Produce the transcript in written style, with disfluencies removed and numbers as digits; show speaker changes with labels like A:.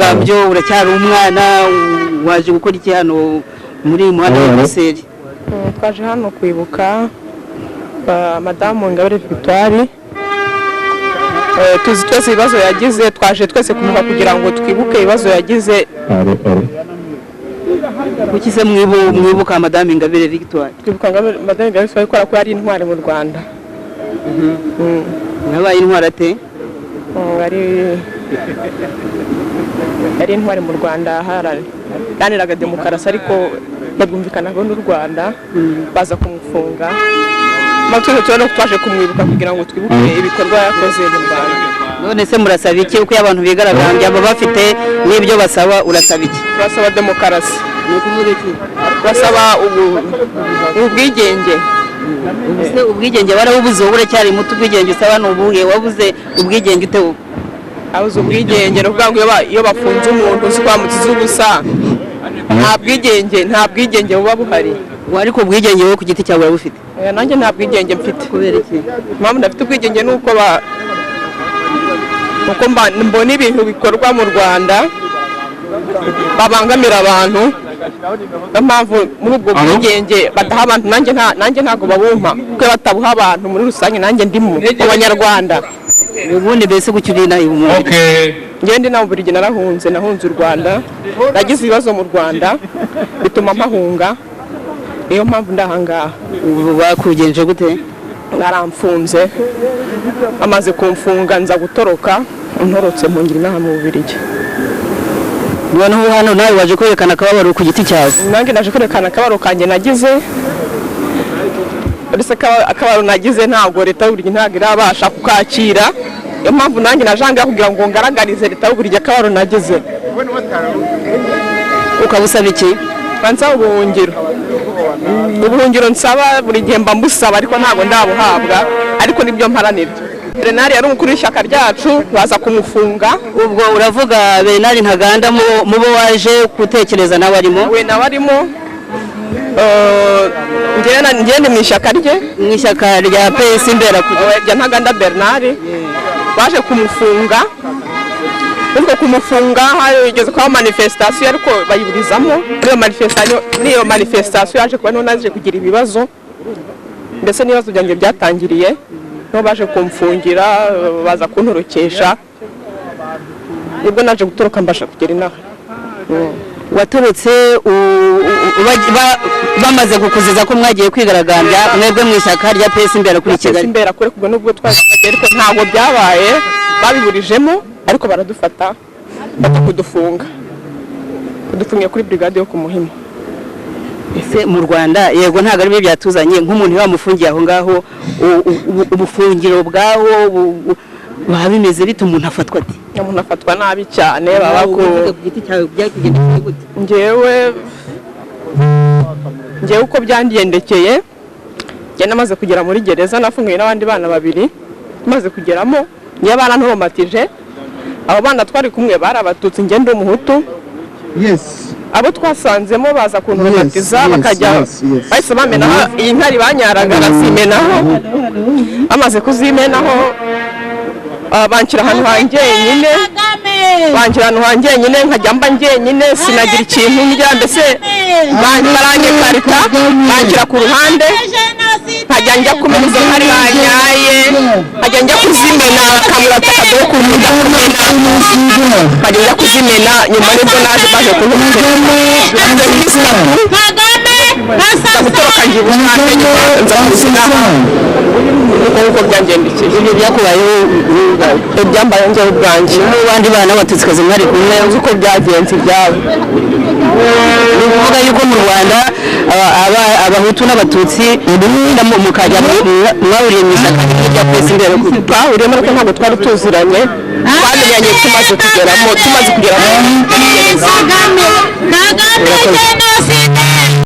A: Myigaragambyo, uracyari umwana, waje gukora iki hano muri uyu muhanda wa Buruseli?
B: Twaje hano kwibuka madamu Ingabire Victoire. Tuzi twese ibibazo yagize, twaje twese kumuha kugira ngo twibuke ibibazo yagize.
A: Kuki se mwibuka madamu Ingabire Victoire?
B: Twibuka madamu Ingabire Victoire kubera ko yari intwari mu Rwanda.
A: Yabaye intwari ate?
B: Yari intwari mu Rwanda, haraniraga demokarasi, ariko yabyumvikanaga n'u Rwanda, baza kumufunga. Twese tubona ko twaje kumwibuka kugira ngo twibuke ibikorwa yakoze mu Rwanda.
A: None se murasaba iki? Uko iyo abantu bigaragambya baba bafite n'ibyo basaba, urasaba iki?
B: Turasaba demokarasi.
A: Ni ukuvuga iki?
B: Turasaba ubwigenge.
A: Ubu se ubwigenge warabubuze? Wowe uracyari muto, ubwigenge usaba ni ubuhe? Wabuze ubwigenge ute wowe?
B: Abuze ubwigenge ni ukuvuga ngo iyo bafunze umuntu uzi ko bamuziza ubusa, nta bwigenge buba buhari.
A: Ariko ubwigenge wowe ku giti cyawe urabufite?
B: Oya, nanjye nta bwigenge mfite.
A: Kubera iki?
B: Impamvu ndafite ubwigenge ni uko mbona ibintu bikorwa mu Rwanda babangamira abantu. Niyo mpamvu muri ubwo bwigenge badaha abantu, nanjye ntabwo babumpa, kuko iyo batabuha abantu muri rusange, nanjye ndimo mu Banyarwanda.
A: Ubundi mbese kuki uri inaha mu
C: Okay.
B: Njyewe ndi nawe buri gihe narahunze, nahunze u Rwanda, nagize ibibazo mu Rwanda bituma mpahunga, niyo mpamvu ndi ahangaha.
A: Ubu bakugenje gute?
B: Baramfunze, bamaze kumfunga nza gutoroka, ntorotse mpungira inaha mu Bubiligi.
A: Noneho hano nawe waje kwerekana akababaro ku giti cyawe?
B: Nanjye naje kwerekana akababaro kanjye nagize. Uretse akababaro nagize, ntabwo leta y'Ububiligi ntabwo irabasha kukakira. Niyo mpamvu nanjye naje ahangaha kugira ngo ngaragarize leta y'Ububiligi akababaro nagize.
A: Ukaba usaba iki?
B: Nsaba ubuhungiro. Ubuhungiro nsaba buri gihe mba mbusaba, ariko ntabwo ndabuhabwa, ariko nibyo mparanira. Bernard yari umukuru w'ishyaka ryacu, baza kumufunga.
A: Ubwo uravuga Bernard Ntaganda, mu bo waje gutekereza nawe arimo?
B: We nawe arimo. Njyewe ndi mu ishyaka rye.
A: Mu ishyaka rya PS Imberakuri?
B: Rya Ntaganda Bernard. Baje kumufunga, ariko kumufunga hageze kuba manifestation, ariko bayiburizamo. Muri iyo manifestation yaje kuba, niho naje kugira ibibazo, mbese n'ibibazo byanjye byatangiriye niho baje kumfungira, baza kuntorokesha, nibwo naje gutoroka mbasha kugera inaha.
A: Watorotse bamaze kukuziza ko mwagiye kwigaragambya mwebwe mu ishyaka rya PS Imberakuri i Kigali?
B: Imberakuri, kubwo nubwo twari twagiye, ariko ntabwo byabaye, babiburijemo, ariko baradufata bajya kudufunga, kudufungira kuri brigade yo ku Muhima.
A: Ese mu Rwanda, yego ntabwo ari byo byatuzanye, nk'umuntu iyo bamufungiye aho ngaho, ubufungiro bwaho buba bimeze bite? Umuntu afatwa ate?
B: Umuntu afatwa nabi cyane, baba ku
A: Uvuga ku giti cyawe, byakugendekeye gute?
B: Njyewe uko byangendekeye, njye namaze kugera muri gereza nafunguye n'abandi bana babiri. Maze kugeramo njye barantomatije. Abo bana twari kumwe bari Abatutsi, njye ndi Umuhutu. Abo twasanzemo baza kuntomatiza, bakajya bahise bamenaho iyi nkari banyaraga, barazimenaho. Bamaze kuzimenaho, banshyira ahantu hanjyenyine, banshyira ahantu hanjyenyine, nkajya mba njyenyine, sinagira ikintu ndya, mbese baranyekarita, banshyira ku ruhande, nkajya njya kumena izo nkari banyaye, nkajya njya kuzimena, bakamurata akadobo k'umuntu kumena, nkajya njya kuzimena. Nyuma nibwo naje baje kuntumira iminsi 3, nza gutoroka ngira ubukande, nyuma nza kuzinaha uko nguko byangendekeye.
A: Ibyo byakubayeho wowe ubwawe?
B: Ibyambaye njyewe ubwanjye.
A: N'abandi bana b'Abatutsikazi mwari kumwe?
B: Uzi uko byagenze ibyabo.
A: Ni ukuvuga yuko mu Rwanda Abahutu n'Abatutsi mukajya mwahuriye mu ishyaka rya PS Imberakuri?
B: Twahuriyemo, ariko ntabwo twari tuziranye, twamenyanye tumaze kugeramo, tumaze kugeramo.
D: Kagame, Kagame, jenoside.